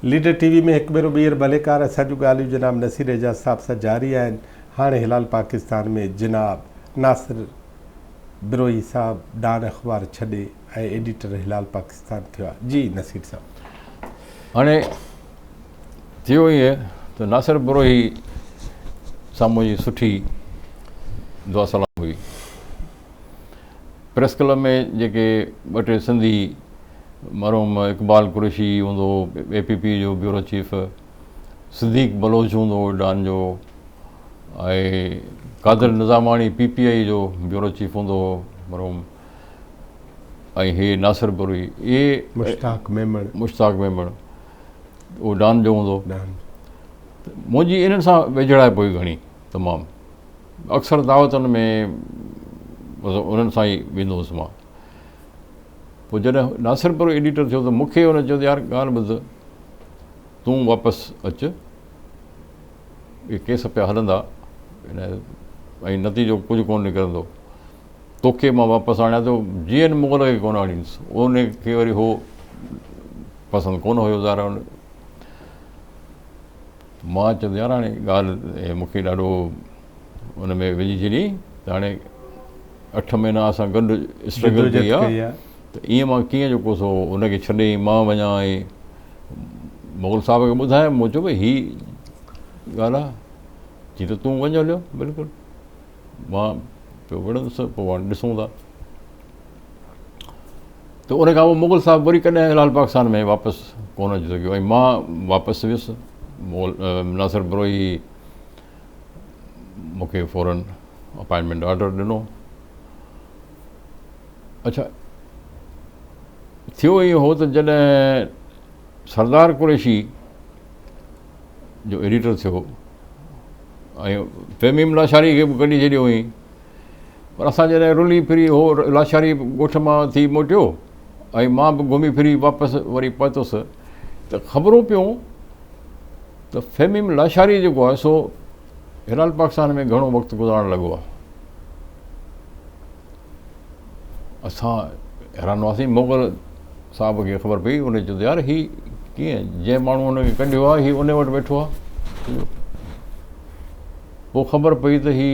Leader ٽي V ۾ هڪ ڀيرو ٻيهر ڀليڪار اسان جون ڳالهيون جناب نصير اعجاز صاحب سان جاري آهن هاڻي هلال پاڪستان ۾ جناب ناصر بروهي صاحب ڊان اخبار ڇڏي ۽ ايڊيٽر هلال پاڪستان ٿيو آهي جي نصير صاحب. هاڻي ٿيو ائين ته ناصر بروهي سان منهنجي سٺي دعا سلام هئي. پريس ڪلب ۾ جيڪي ٻه ٽي سنڌي مرحوم اقبال قريشي هوندو هو اي پي پي جو بيورو چيف، صديق بلوچ هوندو هو ڊان جو ۽ قادر نظاماڻي پي پي آئي جو بيورو چيف هوندو هو مرحوم ۽ هي ناصر بروهي اهي مشتاق ميمڻ مشتاق ميمڻ اهو ڊان جو هوندو منهنجي انهن سان ويجهڙائپ هئي گهڻي تمام اڪثر دعوتن ۾ انهن سان ئي ويندو هوس مان. پوء جڏهن ناصر پرو ايڊيٽر ٿيو ته مون کي هن چيو ته يار ڳالهه ٻڌ تون واپس اچ اهي ڪيس پيا هلندا ۽ نتيجو ڪجهه ڪونه نڪرندو توکي مان واپس آڻيان ٿو جي اين مغل کي ڪونه آڻيندس ان کي وري هو پسند ڪونه هيو ظاهر مان چيو ته يار هاڻي ڳالهه مون کي ڏاڍو ان ۾ وجهي ڇڏي ته هاڻي اٺ مهينا اسان گڏ اسٽرگل ڪئي آهي ته ائين مان ڪيئن جيڪو سو ان کي ڇڏي مان وڃان ۽ مغل صاحب کي ٻڌايم مون چيو ڀئي هي ڳالهه آهي چي ته تون وڃ هليو بلڪل مان پيو وڙهندس پوء هاڻي ڏسون ٿا ته ان کان پوء مغل صاحب وري ڪڏهن هلال پاڪستان ۾ واپس ڪونه اچي سگهيو ۽ مان واپس ويس مغل ناصر بروهي مون کي فورن اپائنٽمينٽ آرڊر ڏنو اڇا ٿيو ائين هو ته جڏهن سردار قريشي جو ايڊيٽر ٿيو ۽ فهميم لاشاري کي به ڪڍي ڇڏيو هئائين پر اسان جڏهن رلي ڦري هو لاشاري ڳوٺ مان ٿي موٽيو ۽ مان به گهمي ڦري واپس وري پهتس ته خبرون پيون ته فهميم لاشاري جيڪو آهي سو هلال پاڪستان ۾ گهڻو وقت گذارڻ لڳو آهي. اسان حيران هئاسين مغل صاحب کي خبر پئي ان چيو ته يار هي ڪيئن جنهن ماڻهو هن کي ڪڍيو آهي هي ان وٽ ويٺو آهي پوء خبر پئي ته هي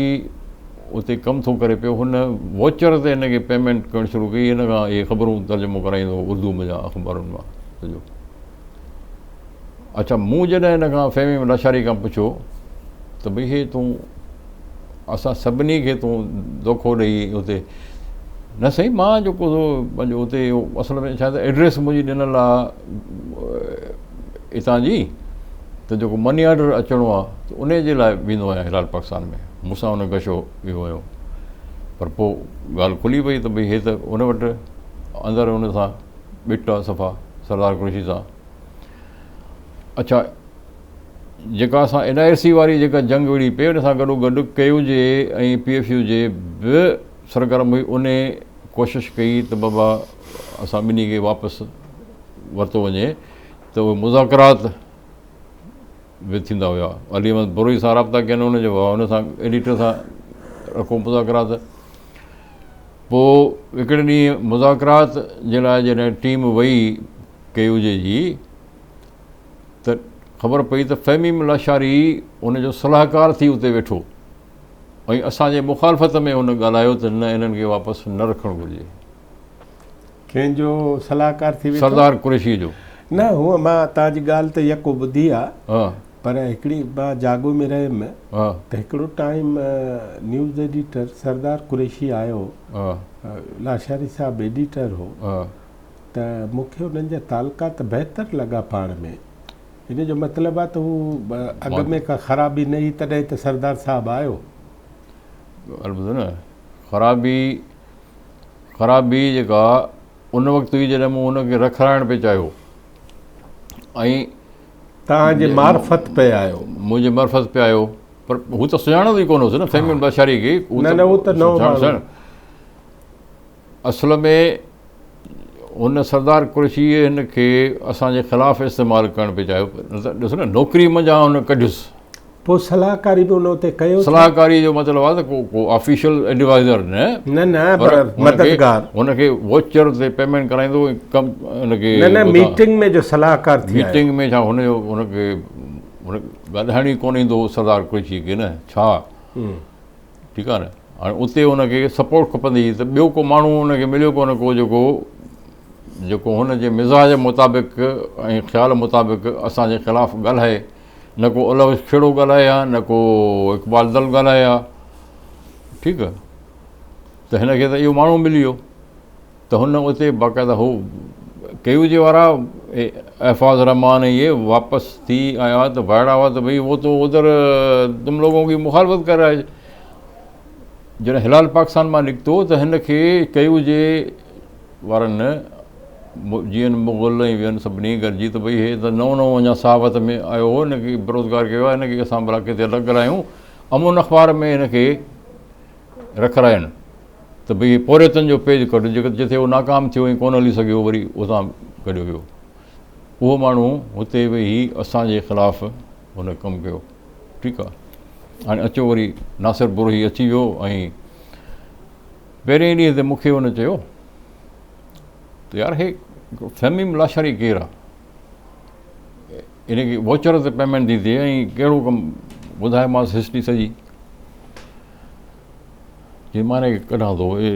اتي ڪم ٿو ڪري پيو. هن ووچر تي هن کي پيمينٽ ڪرڻ شروع ڪئي. هن کان اهي خبرون ترجمو ڪرائيندو هو اردو ۾ اخبارن مان سڄو. اڇا مون جڏهن هن کان فهمي لاشاري کان پڇيو ته ڀئي هي تون اسان سڀني کي تون دوکو ڏئي اتي نه سائين مان جيڪو سو پنهنجو اتي اصل ۾ ڇا ته ايڊريس منهنجي ڏنل آ اتان جي ته جيڪو مني آرڊر اچڻو آ ته ان جي لاء ويندو آهيان هلال پاڪستان ۾ مون سان ان گشو اهو هيو پر پوء ڳالهه کلي وئي ته ڀئي هي ته ان وٽ اندر ان سان ٻٽ آ صفا سردار قريشي سان اڇا جيڪا اسان اين آء سي واري جيڪا جنگ وڙهي پئي ان سان گڏو گڏ ڪي يو جي ۽ پي ايف يو جي به سرگرم هئي ان ڪوشش ڪئي ته بابا اسان ٻنهي کي واپس ورتو وڃي ته اهي مذاڪرات به ٿيندا هيا علي احمد بروهي سان رابطا ڪين ان جو ان سان ايڊيٽر سان رکو مذاڪرات پوء هڪڙي ڏينهن مذاڪرات جي لاء جڏهن ٽيم وئي ڪي يو جي جي ته خبر پئي ته فهمي لاشاري ان جو صلاحڪار ٿي اتي ويٺو ۽ اسان جي مخالفت ۾ هن ڳالهايو ته نه انهن کي واپس نه رکڻ گهرجي. ڪنهن جو صلاحڪار ٿي ويٺو؟ سردار قريشيء جو. نه هونء مان توهان جي ڳالهه ته يڪو ٻڌي آ پر هڪڙي مان جاڳو ۾ رهيم ته هڪڙو time news editor Sardar Qureshi آيو لاشاري صاحب ايڊيٽر هو ته مون کي انهن جا تعلقات بهتر لڳا پاڻ ۾. ان جو مطلب آ ته هو اڳ ۾ ڪا خرابي نه هئي تڏهن ته سردار صاحب آيو. ڳالهه ٻڌو نه خرابي خرابي جيڪا ان وقت هئي جڏهن مون هن کي رکرائڻ پئي چاهيو ۽ توهان جي معرفت پئي آيو. منهنجي معرفت پئي آيو پر هو ته سڃاڻندو ئي ڪونه هوس نه فهمي بشاري کي. نه نه هو ته نئون ماڻهو. اصل ۾ هن سردار قريشيء هن کي اسان جي خلاف استعمال ڪرڻ پئي چاهيو. ڏسو نه نوڪري منجهان هن ڪڍيس. پوء صلاحڪاري به ان اتي ڪيو ڇا؟ صلاحڪاري جو مطلب آهي ته ڪو ڪو آفيشل ايڊوائزر نه. نه نه پر مددگار. هن کي ووچر تي پيمينٽ ڪرائيندو ۽ ڪم هن کي. نه نه ميٽنگ ۾ جو صلاحڪار ٿي آيو. ميٽنگ ۾ ڇا هن جو هن کي هن ڳالهائڻ ئي ڪونه ايندو هو سردار قريشي کي نه ڇا. ٺيڪ آهي نه هاڻي اتي هن کي سپورٽ کپندي هئي ته ٻيو ڪو ماڻهو هن کي مليو ڪونه ڪو جيڪو جيڪو هن جي مزاج مطابق ۽ خيال مطابق اسان جي خلاف ڳالهائي. نه ڪو الهه کهڙو ڳالهائي ها نه ڪو اقبال دل ڳالهائي ها ٺيڪ آ ته هن کي ته اهو ماڻهو ملي ويو ته هن اتي باقاعده هو ڪيو جي وارا احفاظ رحمان اهي واپس ٿي آيا ته وائڙا هئا ته ڀئي هو تو ادھر تم لوگون ڪي مخالفت ڪر رها هي جڏهن هلال پاڪستان مان نڪتو ته هن کي ڪيو جي وارن جي اين مغل ۽ ٻين سڀني گڏجي ته ڀئي هي ته نئون نئون اڃا صحافت ۾ آيو هو هن کي بيروزگار ڪيو آهي هن کي اسان ڀلا ڪٿي الڳ ڪرايون امن اخبار ۾ هن کي رکراين ته ڀئي هي پورهيتن جو پيج ڪڍ جيڪو جتي هو ناڪام ٿيو ۽ ڪونه هلي سگهيو وري اتان ڪڍيو ويو اهو ماڻهو هتي ويهي اسان جي خلاف هن ڪم ڪيو ٺيڪ آهي هاڻي اچو وري ناصر بروهي اچي ويو ۽ پهرين ڏينهن تي مون کي هن چيو ته يار هي فهميم لاشاري ڪير آ ان کي ووچر تي پيمينٽ ٿي ٿئي ۽ ڪهڙو ڪم ٻڌايومانس هسٽري سڄي چي مان هن کي ڪڍان ٿو هي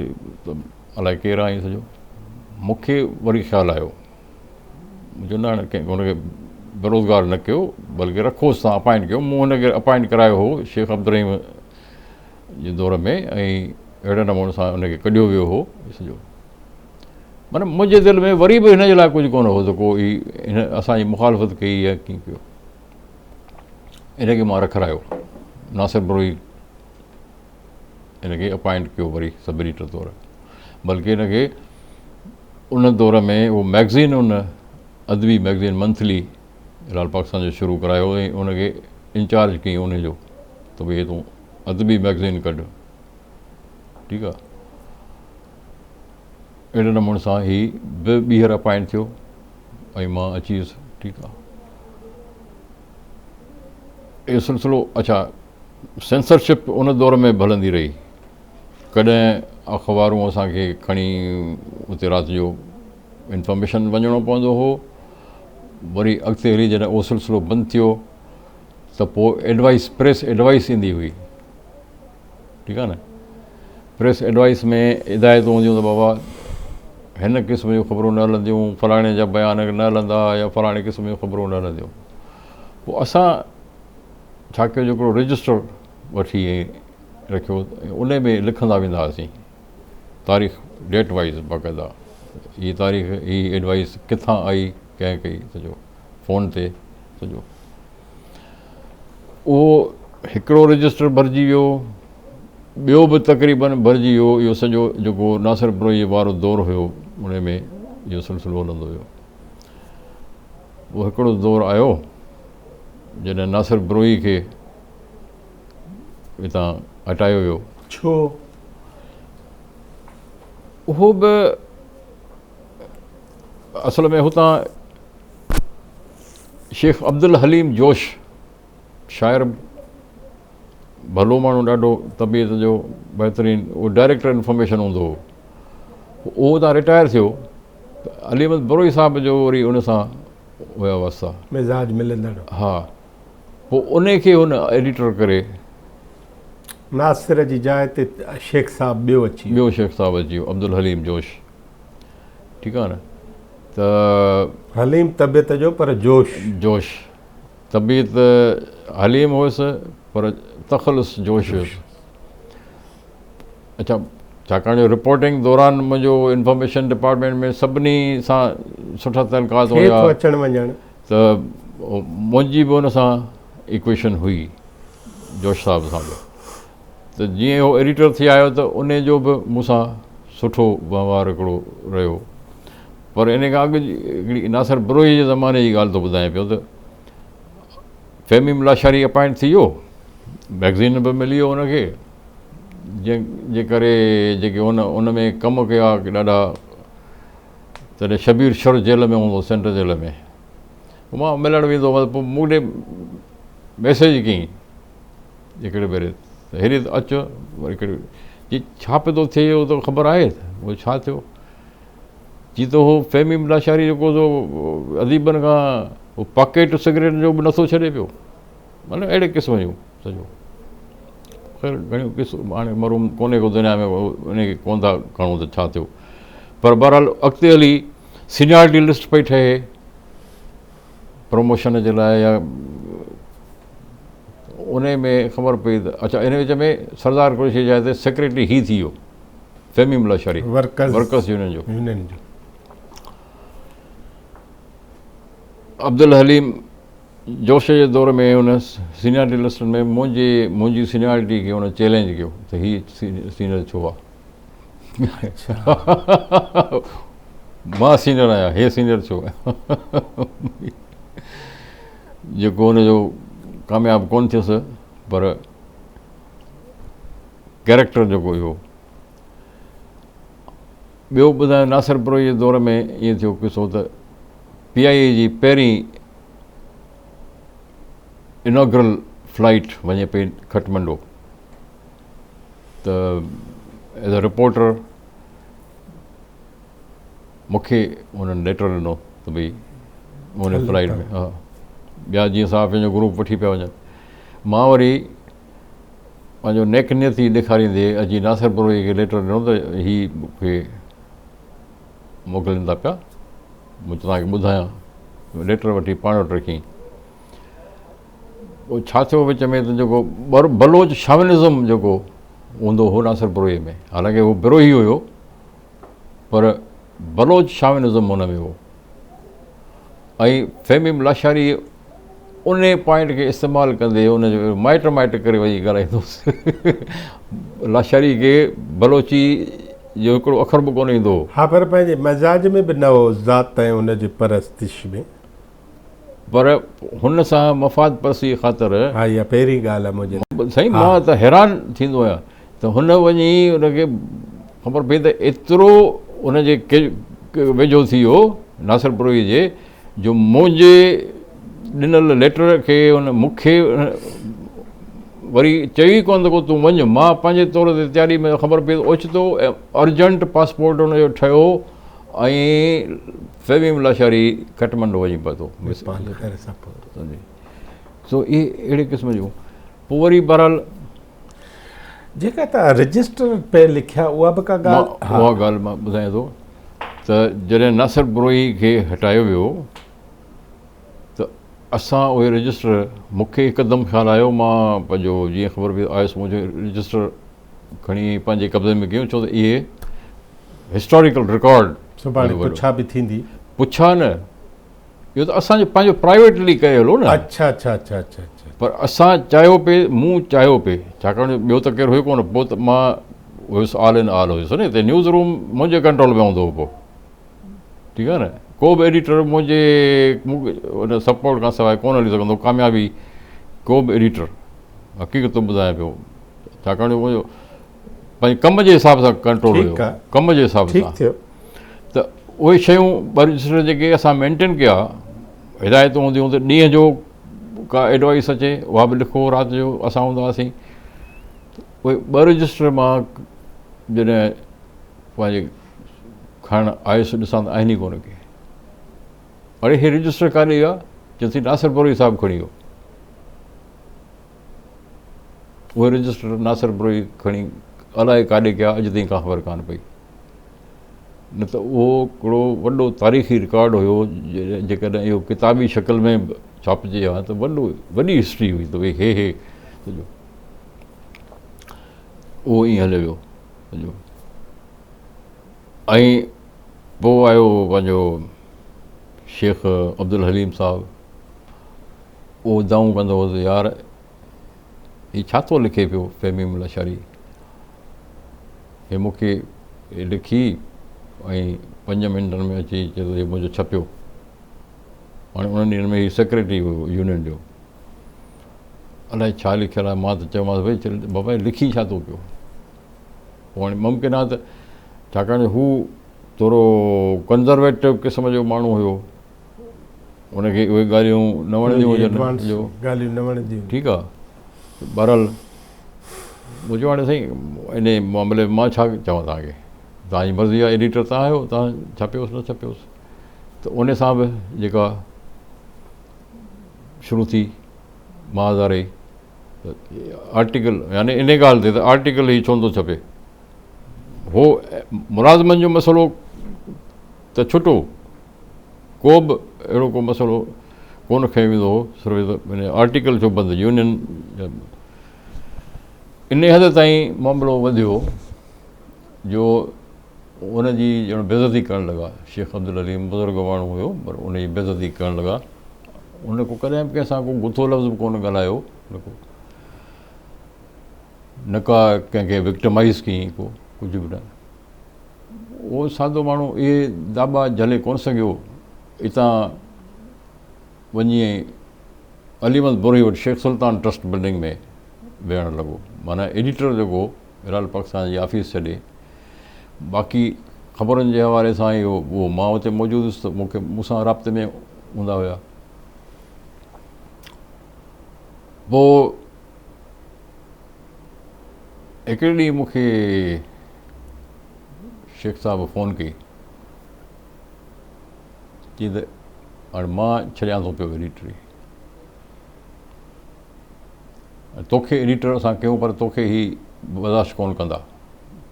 ته الائي ڪير آ ۽ سڄو مون کي وري خيال آيو مون چيو نه هاڻي ڪنهن هن کي بيروزگار نه ڪيو بلڪه رکوس تان اپائنٽ ڪيو مون هن کي اپائنٽ ڪرايو هو شيخ عبدالرحيم جي دور ۾ ۽ اهڙي نموني سان ان کي ڪڍيو ويو هو سڄو معنيٰ منهنجي دل ۾ وري به هن جي لاء ڪجهه ڪونه هو ته ڪو هي هن اسانجي مخالفت ڪئي يا ڪيئن ڪيو ان کي مان رکرايو ناصر بروهي ان کي اپائنٽ ڪيو وري سب ايڊيٽر طور بلڪه ان کي ان دور ۾ اهو ميگزين ان ادبي ميگزين منٿلي هلال پاڪستان جو شروع ڪرايو ۽ ان کي انچارج ڪيائين ان جو ته ڀئي تون ادبي ميگزين ڪڍ ٺيڪ آ اهڙي نموني سان هي به ٻيهر اپائنٽ ٿيو ۽ مان اچي ويس ٺيڪ آ اهو سلسلو اڇا سينسرشپ ان دور ۾ به هلندي رهي ڪڏهن اخبارون اسان کي کڻي اتي رات جو انفارميشن وڃڻو پوندو هو وري اڳتي هلي جڏهن اهو سلسلو بند ٿيو ته پوء ايڊوائس پريس ايڊوائس ايندي هئي ٺيڪ آهي نه پريس ايڊوائس ۾ هدايتون هونديون ته بابا هن قسم جون خبرون نه هلنديون فلاڻي جا بيان نه هلندا يا فلاڻي قسم جون خبرون نه هلنديون پوء اسان ڇا ڪيو جو هڪڙو رجسٽر وٺي رکيو ان ۾ لکندا ويندا هئاسين تاريخ ڊيٽ وائز باقاعده هي تاريخ هي ايڊوائس ڪٿان آئي ڪنهن ڪئي سڄو فون تي سڄو اهو هڪڙو رجسٽر ڀرجي ويو ٻيو به تقريبن ڀرجي ويو اهو سڄو جيڪو ناصر بروهي وارو دور هيو ان ۾ اهو سلسلو هلندو ويو پوء هڪڙو دور آيو جڏهن ناصر بروهي کي هتان هٽايو ويو ڇو اهو به اصل ۾ هتان شيخ عبدالحليم جوش شاعر ڀلو ماڻهو ڏاڍو طبيعت جو بهترين اهو ڊائريڪٽر انفارميشن هوندو هو اهو هتان رٽائر ٿيو ته علي احمد بروهي صاحب جو وري ان سان هيا واسطا مزاج ملندڙ ها پوء ان کي هن ايڊيٽر ڪري ناصر جي جاء تي شيخ صاحب ٻيو اچي ويو ٻيو شيخ صاحب اچي ويو عبدالحليم جوش ٺيڪ آ نه ته حليم طبيعت جو پر جوش. جوش طبيعت حليم هيس پر تخلص جوش هيس. اڇا ڇاڪاڻ جو رپورٽنگ دوران منهنجو انفارميشن ڊپارٽمينٽ ۾ سڀني سان سٺا تعلقات هيا اچڻ وڃڻ ته منهنجي به ان سان ايڪويشن هئي جوش صاحب سان به ته جيئن هو ايڊيٽر ٿي آيو ته ان جو به مون سان سٺو وهنوار هڪڙو رهيو پر ان کان اڳ هڪڙي ناصر بروهي جي زماني جي ڳالهه ٿو ٻڌايان پيو ته فهميم لاشاري اپائنٽ ٿي ويو ميگزين به ملي ويو ان کي جنهن جي ڪري جيڪي ان ان ۾ ڪم ڪيا ڏاڍا تڏهن شبير شر جيل ۾ هوندو سينٽرل جيل ۾ مان ملڻ ويندو هوس پوء مون ڏي ميسيج ڪيائين هڪڙي ڀيري ته هيڏي ته اچ وري هڪڙي چي ڇا پيو ٿو ٿئي اهو توکي خبر آهي اهو ڇا ٿيو چي ته هو فهمي لاشاري جيڪو سو اديبن کان هو پاڪيٽ سگريٽ جو به نٿو ڇڏي پيو مطلب اهڙي قسم جون سڄو خير گهڻيون قسم هاڻي مرحوم ڪونهي ڪو دنيا ۾ ان کي ڪونه ٿا کڻون ته ڇا ٿيو پر بهرحال اڳتي هلي سينيارٽي لسٽ پئي ٺهي پروموشن جي لاء يا ان ۾ خبر پئي ته اچا ان وچ ۾ سردار قريشي جي جاء تي سيڪريٽري هي ٿي ويو فهمي لاشاري ورڪرز يونين جو يونين جو عبدالحليم جوش جي دور ۾ ان سينيارٽي لسٽن ۾ منهنجي منهنجي سينيارٽي کي ان چئلينج ڪيو ته هي سينيئر ڇو آ مان سينيئر آهيان هي سينيئر ڇو جيڪو ان جو ڪامياب ڪون ٿيس پر ڪيريڪٽر جيڪو هيو ٻيو ٻڌايو ناصر بروهي جي دور ۾ ائين ٿيو قصو ته پي آء اي جي پهرين انوگرل فلائيٽ وڃي پئي کٽمنڊو ته ايز اي رپورٽر مون کي انهن ليٽر ڏنو ته ڀئي ان فلائيٽ ۾ ها ٻيا جيئن صحافين جو گروپ وٺي پيا وڃن مان وري پنهنجو نيڪ نيتي ڏيکاريندي اچي ناصر بروهي کي ليٽر ڏنو ته هي مون کي موڪلين ٿا پيا مون توهان کي ٻڌايان ليٽر وٺي پاڻ وٽ رکيائين پوء ڇا ٿيو وچ ۾ ته جيڪو بلوچ شاونزم جيڪو هوندو هو ناصر بروهي ۾ حالانڪه هو بروهي هيو پر بلوچ شاونزم هن ۾ هو ۽ فهميم لاشاري ان پوائنٽ کي استعمال ڪندي ان جو مائٽ مائٽ ڪري وڃي ڳالهائيندو هوس لاشاري کي بلوچي جو هڪڙو اکر به ڪونه ايندو هو. ها پر پنهنجي مزاج ۾ به نه هو ذات ۽ ان جي پرستش ۾. پر هن سان مفاد پرستي خاطر. ها اها پهرين ڳالهه آهي منهنجي. سائين مان ته حيران ٿيندو آهيان ته هن وڃي ان کي خبر پئي ته ايترو ان جي ويجهو ٿي ويو ناصر بروهي جي جو منهنجي ڏنل ليٽر کي هن مون کي وري چيو ئي ڪونه ته ڪو تون وڃ مان پنهنجي طور تي تياري ۾ خبر پئي ته اوچتو ارجنٽ پاسپورٽ هن جو ٺهيو ۽ فهميم لاشاري کٽمنڊو وڃي پهتو سو اهي اهڙي قسم جون پوء وري بهرحال جيڪا توهان رجسٽر پئي لکيا اها به ڪا ڳالهه اها ڳالهه مان ٻڌايان ٿو ته جڏهن ناصر بروهي کي هٽايو ويو ته اسان اهي رجسٽر مون کي هڪدم خيال آيو مان پنهنجو جيئن خبر پئي آيس منهنجو رجسٽر کڻي پنهنجي قبضي ۾ ڪيون ڇو ته اهي هسٽاريڪل رڪارڊ سڀاڻي پڇا به ٿيندي پڇا نه اهو ته اسان جو پنهنجو پرائيويٽلي ڪيل هو نه. اڇا اڇا اڇا اڇا اڇا. پر اسان چاهيو پئي مون چاهيو پئي ڇاڪاڻ جو ٻيو ته ڪير هيو ڪونه پوء ته مان هيس آل ان آل هيس نه هتي نيوز روم منهنجي ڪنٽرول ۾ هوندو هو پوء ٺيڪ آهي نه ڪو به ايڊيٽر منهنجي ان سپورٽ کان سواء ڪونه هلي سگهندو ڪاميابي ڪو به ايڊيٽر حقيقت ٿو ٻڌايان پيو ڇاڪاڻ جو منهنجو پنهنجي ڪم جي حساب سان ڪنٽرول هيو ڪم جي حساب سان ته اهي شيون ٻه رجسٽر جيڪي اسان مينٽين ڪيا هدايتون هونديون ته ڏينهن جو ڪا ايڊوائس اچي اها به لکو رات جو اسان هوندا هئاسين اهي ٻه رجسٽر مان جڏهن پنهنجي کڻڻ آيس ڏسان ته آهن ئي ڪونه ڪي اڙي هي رجسٽر ڪاڏي ويا چيسين ناصر بروهي صاحب کڻي ويو اهي رجسٽر ناصر بروهي کڻي الائي ڪاڏي ڪيا اڄ تائين ڪا خبر ڪانه پئي نه ته اهو هڪڙو وڏو تاريخي رڪارڊ هيو جيڪڏهن اهو ڪتابي شڪل ۾ به ڇاپجي ها ته وڏو وڏي هسٽري هئي ته ڀئي هي هي سڄو اهو ائين هليو ويو سڄو ۽ پوء آيو پنهنجو شيخ عبدالحليم صاحب اهو دانهون ڪندو هو ته يار هي ڇا ٿو لکي پيو فهمي لاشاري هي مون کي لکي ۽ پنج منٽن ۾ اچي چئي ٿو هي منهنجو ڇپيو هاڻي انهن ڏينهن ۾ هي سيڪريٽري هيو يونين جو الائي ڇا لکيل آهي مان ته چيومانس ڀئي بابا لکي ڇا ٿو پيو پوء هاڻي ممڪن آهي ته ڇاڪاڻ جو هو ٿورو ڪنزرويٽو قسم جو ماڻهو هيو ان کي اهي ڳالهيون نه وڻنديون هجن جو ڳالهيون نه وڻنديون ٺيڪ آ بهرحال مون چيو هاڻي سائين انهي معاملي ۾ مان ڇا چوان توهان کي توهان جي مرضي آهي ايڊيٽر توهان آهيو توهان ڇاپيوس نه ڇاپيوس ته ان سان به جيڪا شروع ٿي مهازاري آرٽيڪل يعني ان ڳالهه تي ته آرٽيڪل هي ڇو نٿو ڇپي هو ملازمن جو مسئلو ته ڇٽو ڪو به اهڙو ڪو مسئلو ڪونه کنيو ويندو هو صرف آرٽيڪل ڇو بند يونين ان حد تائين معاملو وڌيو جو ان جي ڄڻ بيعزتي ڪرڻ لڳا. شيخ عبدالحليم بزرگ ماڻهو هيو پر ان جي بيعزتي ڪرڻ لڳا. ان ڪو ڪڏهن به ڪنهن سان ڪو گٿو لفظ به ڪونه ڳالهايو نه ڪو نه ڪا ڪنهن کي وڪٽمائز ڪيائين ڪو ڪجهه به نه. اهو سادو ماڻهو اهي داٻا جهلي ڪونه سگهيو. اتان وڃي علي احمد بروهي وٽ شيخ سلطان ٽرسٽ بلڊنگ ۾ ويهڻ لڳو. معنيٰ ايڊيٽر جيڪو هلال پاڪستان جي آفيس ڇڏي باقي خبرن جي حوالي سان اهو اهو مان اتي موجود هيس ته مونکي مون سان رابطي ۾ هوندا هيا پوء هڪڙي ڏينهن مونکي شيخ صاحب فون ڪئي چي ته هاڻي مان ڇڏيان ٿو پيو ايڊيٽري توکي ايڊيٽر اسان ڪيون پر توکي هي برداشت ڪونه ڪندا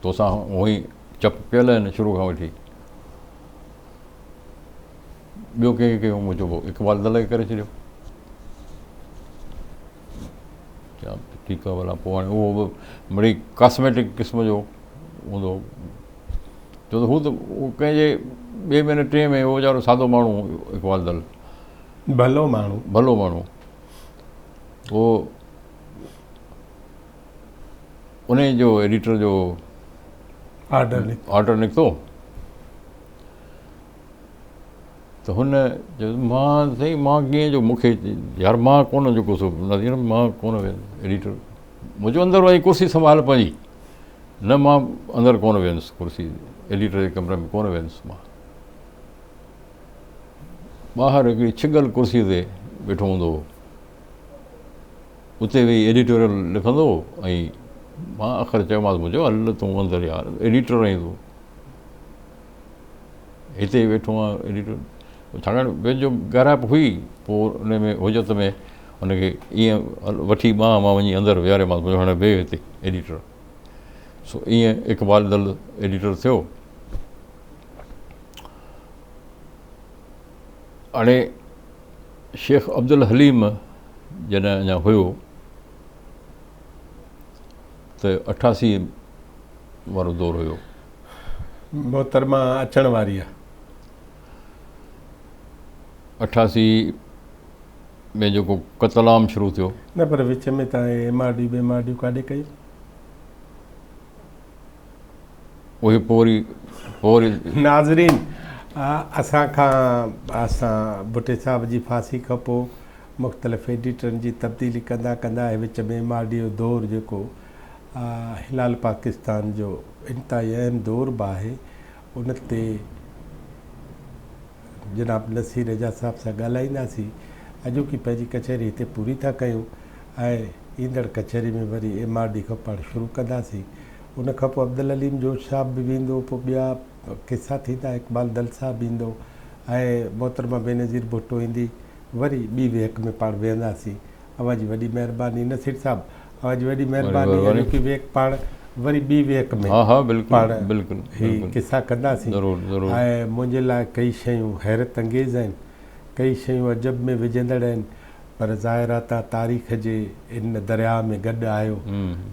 توسان هونئن ئي چپ پيل آهن شروع کان وٺي ٻيو ڪنهن کي ڪيون مون چيو اقبال دل کي ڪري ڇڏيو ٺيڪ آهي ڀلا پوء هاڻي اهو به مڙئي ڪاسميٽڪ قسم جو هوندو ڇو ته هو ته ڪنهن جي ٻئي مهيني ٽئين ۾ هو ويچارو سادو ماڻهو اقبال دل ڀلو ماڻهو ڀلو ماڻهو پوء انهي جو ايڊيٽر جو آرڊر نڪتو ته هن چيو مان سائين مان ڪيئن جو مونکي يار مان ڪونه جيڪو سو نظير مان ڪونه ويندس ايڊيٽر منهنجو اندر وڃي ڪرسي سنڀال پنهنجي نه مان اندر ڪونه ويندس ڪرسي ايڊيٽر جي ڪمري ۾ ڪونه ويندس مان ٻاهر هڪڙي ڇڳل ڪرسي تي ويٺو هوندو هو. اتي ويهي ايڊيٽوريل لکندو هو ۽ مان آخر چيومانس مون چيو هل تون اندر يار ايڊيٽر آهين تون هتي ويٺو آهين ايڊيٽر ڇاڪاڻ پنهنجو گهرائپ هئي پوء ان ۾ حجت ۾ ان کي ائين وٺي ٻانهن مان وڃي اندر ويهاريومانس مون چيو هاڻي ويهه هتي ايڊيٽر سو ائين اقبال دل ايڊيٽر ٿيو هاڻي شيخ عبدالحليم جڏهن اڃا هيو ته 88 وارو دور هيو. محترمه اچڻ واري آ. 88 ۾ جيڪو قتل عام شروع ٿيو. نه پر وچ ۾ تان M R D B M R D ڪاڏي ڪيون؟ اهي پوء وري پوء وري. ناظرين اسان کان اسان ڀٽي صاحب جي ڦاسي کان پوء مختلف ايڊيٽرن جي تبديلي ڪندا ڪندا ۽ وچ ۾ ايم آر ڊي جو دور جيڪو هلال پاڪستان جو انتهائي اهم دور به آهي ان تي جناب نصير اعجاز صاحب سان ڳالهائينداسين. اڄوڪي پنهنجي ڪچهري هتي پوري ٿا ڪيون ۽ ايندڙ ڪچهري ۾ وري ايم آر ڊي کان پاڻ شروع ڪنداسين. ان کان پوء عبدالعليم جوش صاحب به ويندو، پوء ٻيا قصا ٿيندا، اقبال دل صاحب ايندو ۽ محترمه بينظير ڀٽو ايندي، وري ٻي ويهڪ ۾ پاڻ ويهنداسين. اوهان جي وڏي مهرباني نصير صاحب اوهان جي وڏي مهرباني اڄوڪي ويهڪ پاڻ وري ٻي ويهڪ ۾ پاڻ هي قصا ڪنداسين ۽ منهنجي لاء ڪئي شيون حيرت انگيز آهن ڪئي شيون عجب ۾ وجهندڙ آهن پر ظاهر آ تان تاريخ جي ان درياء ۾ گڏ آهيو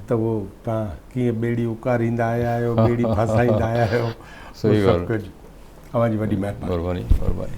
ته اهو تان ڪيئن ٻيڙي اڪاريندا آيا آهيو ٻيڙي ڦاسائيندا آيا آهيو اهو سڀ ڪجهه اوهان جي وڏي مهرباني. مهرباني مهرباني.